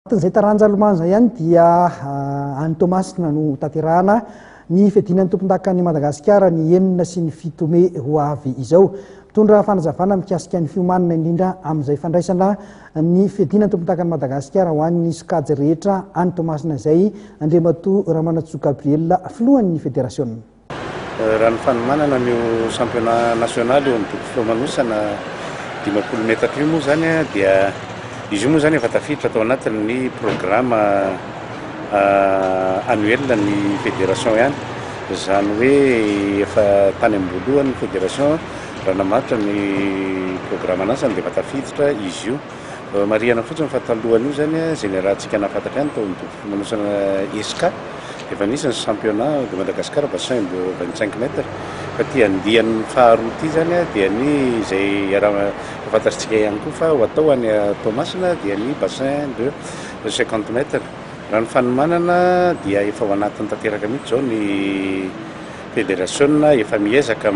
Anatin'izay taranja lomano izay ihany dia any Toamasina no hotanterahana ny fiadiana ny tompondakan'i Madagasikara ny 6 sy ny 7 mey ho avy izao. Mitondra fanazavana mikasika ny fiomanana indrindra amin'izay fandraisana ny fiadiana ny tompondakan'i Madagasikara ho an'ny sokajy rehetra any Toamasina izay Andriamatoa Ramanantsoa Gabriel, filohan'ny federasiona. Raha ny fanomanana an'io championnat national eo amin'ny dobo filomanosana 50 metatra io moa izany dia izy io moa izany efa tafiditra tao anatin'ny programme annuel ny fédération ihany. Izany hoe efa tany am-boalohany ny fédération raha namaritra ny programan'asany dia efa tafiditra izy io. Marihana fotsiny fa talohan'io izany, izay niarahantsika nahafantatra ihany tao amin'ny dobo filomanosana Esca, dia efa nisy ny championnat de Madagascar bassin de 25 mètres. Fa ity andiany faharoa ity izany dia ny izay iaraha fantatritsika ihany koa fa ho atao any Toamasina dia ny bassin de 50 mètres. Raha ny fanomanana dia efa ao anatiny tanteraka mihitsy izao ny Federasiona efa miezaka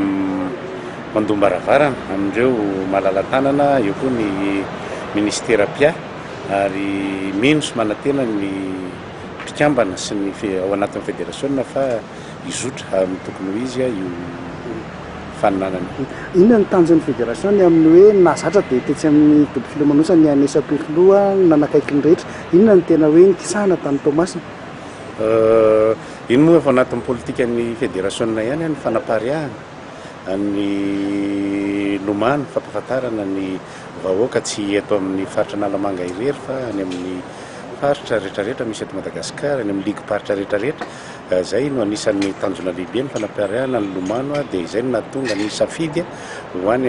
mandom-baravarana amin'ireo malala-tanana, eo koa ny minisitera mpiahy ary mino sy manantena ny mpikambana sy ny ao anatin'ny federasiona fa hizotra amin'ny tokony ho izy io faninanana io. Inona ny tanjon'ny federasiona ny amin'ny hoe nahazatra dia tetsy amin'ny dobo filomanosana ny any Ampefiloha nanakaiky ny rehetra? Inona no tena hoe nikisahana tany Toamasina? Iny moa efa anatin'ny politikan'ny federasiona ihany ny fanapariahana ny lomano, fampahafantarana ny vahoaka tsy eto amin'ny faritra Analamanga irery fa any amin'ny faritra rehetrarehetra misy eto Madagasikara, any amin'ny ligim-paritra rehetrarehetra. Izay no anisan'ny tanjona lehibe ny fanapariahana ny lomano dia izay no nahatonga ny safidy ho any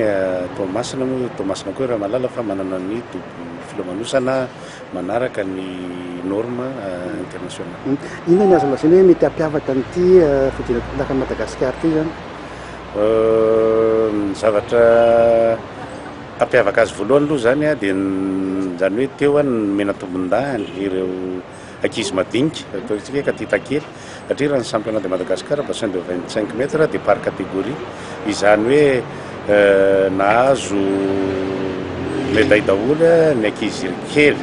Toamasina moa, Toamasina koa raha mahalala fa manana ny dobo filomanosana manaraka ny norme internationale. Inona ny azo lazaina hoe mety hampiavaka an'ity fiadiana tompondakan'i Madagasikara ity izany? Ny zavatra hampiavaka azy voalohany aloha izany dia izany hoe teo ny nomena tombondahiny ireo ankizy madinika, ataontsika hoe katita kely, satria raha ny championnat de Madagascar bassin de 25 mètres dia par catégorie, izany hoe nahazo médaille daholo ny ankizy kely,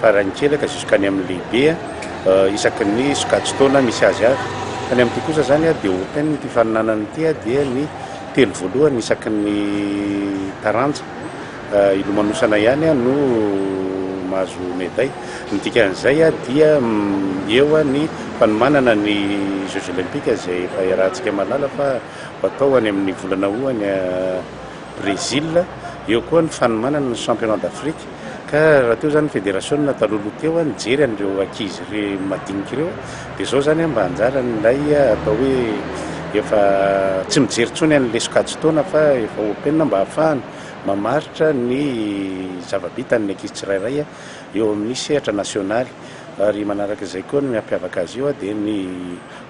farany kely ka jusqu'any amin'ny lehibe isaky ny sokajin-taona misy azy avy. Fa ny amin'ity kosa izany dia open ity faninanana ity dia ny telo voalohany isaky ny taranja. Ilomanosana ihany no mahazo médaille. Ny dikan'izay dia eo ny fanomanana ny Jeux Olympiques izay efa iarahantsika mahalala fa ho atao any amin'ny volana août any Brésil. Eo koa ny fanomanana ny championnat d'Afrique. Ka raha teo izany ny federasiona talohaloha teo nijery an'ireo ankizy ireo madinika ireo dia izao izany mba anjaran'ilay atao hoe efa tsy mijery intsony an'ilay sokajin-taona fa efa open mba hahafahana mamaritra ny zava-bitan'ny ankizy tsirairay eo amin'ny sehatra nasionaly. Ary manaraka izay koa ny mampiavaka azy io dia ny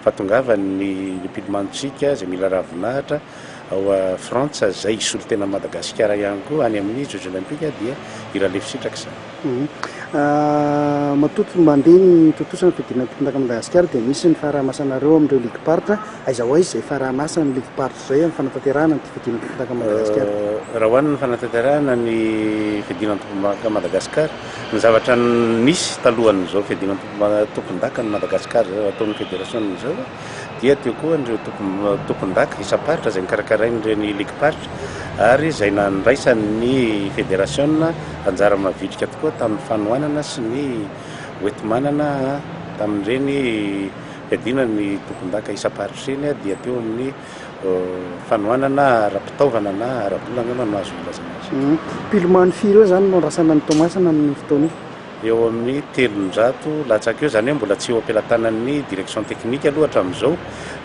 fahatongavan'ny mpilomanotsika izay mila ravinahitra ao Frantsa izay hisolo tena an'i Madagasikara ihany koa any amin'ny Jeux Olympiques dia i Ralefy Sitraka izany. Matoa mandeha ny tontosa ny fiadiana ny tompondakan'i Madagasikara dia misy ny faharahamasanareo amin'ireo ligim-paritra. Aiza ho aiza izay faharahamasan'ny ligim-paritra izay amin'ny fanatanterahana an'ity fiadiana ny tompondakan'i Madagasikara? Raha ho an'ny fanatanterahana ny fiadiana ny tompondakan'i Madagasikara, ny zavatra nisy talohan'izao fiadiana ny tompondakan'i Madagasikara izao ataon'ny federasiona izao dia teo koa ireo tompondaka isam-paritra izay nokarakarain'ireny ligim-paritra ary izay nandraisan'ny federasiona anjara mavitrika tokoa tamin'ny fanohanana sy ny hoenti-manana tamin'ireny Fiadiana ny tompondaka isam-paritra iny dia teo amin'ny fanohanana ara-pitaovana na ara-bola angamba no azo ilazana azy. Mpilomano firy eo izany no andrasana an'i Toamasina amin'io fotoana io? Eo amin'ny 300 latsaka eo, izany hoe mbola tsy eo am-pelatanan'ny direction technique aloha hatramin'izao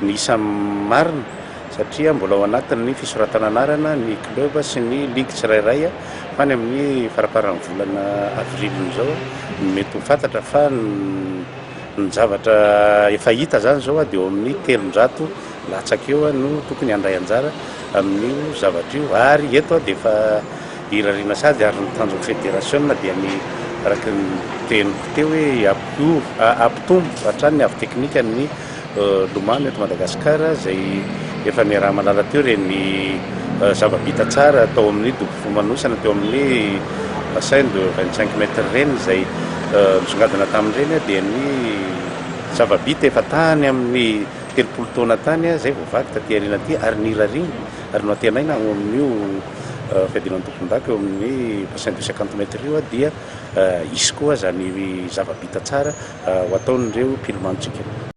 ny isa marina satria mbola ao anatin'ny fisoratana anarana ny club sy ny ligue tsirairay fa any amin'ny faramparan'ny volana avril izao no mety ho fantatra fa Ny zavatra efa hita izany izao dia eo amin'ny 300 latsaka eo no tokony handray anjara amin'io zavatra io ary eto dia efa irariana sady ary ny tanjon'ny federasiona dia ny araka ny teniko teo hoe hampitombo hatrany ny avo teknika ny lomano eto Madagasikara izay efa niaraha-mahalala teo ireny zava-bita tsara tao amin'ny dobo filomanosana teo amin'ny bassin de 25 mètres ireny izay Nisongadina tamin'ireny dia ny zava-bita efa tany amin'ny 30 taona tany izay voavaky taty aoriana aty, ary nirariana ary noantenaina ao amin'io fiadiana ny tompondaka eo amin'ny bassin de 50 mètres io dia hisy koa izany zava-bita tsara ho ataon'ireo mpilomanontsika.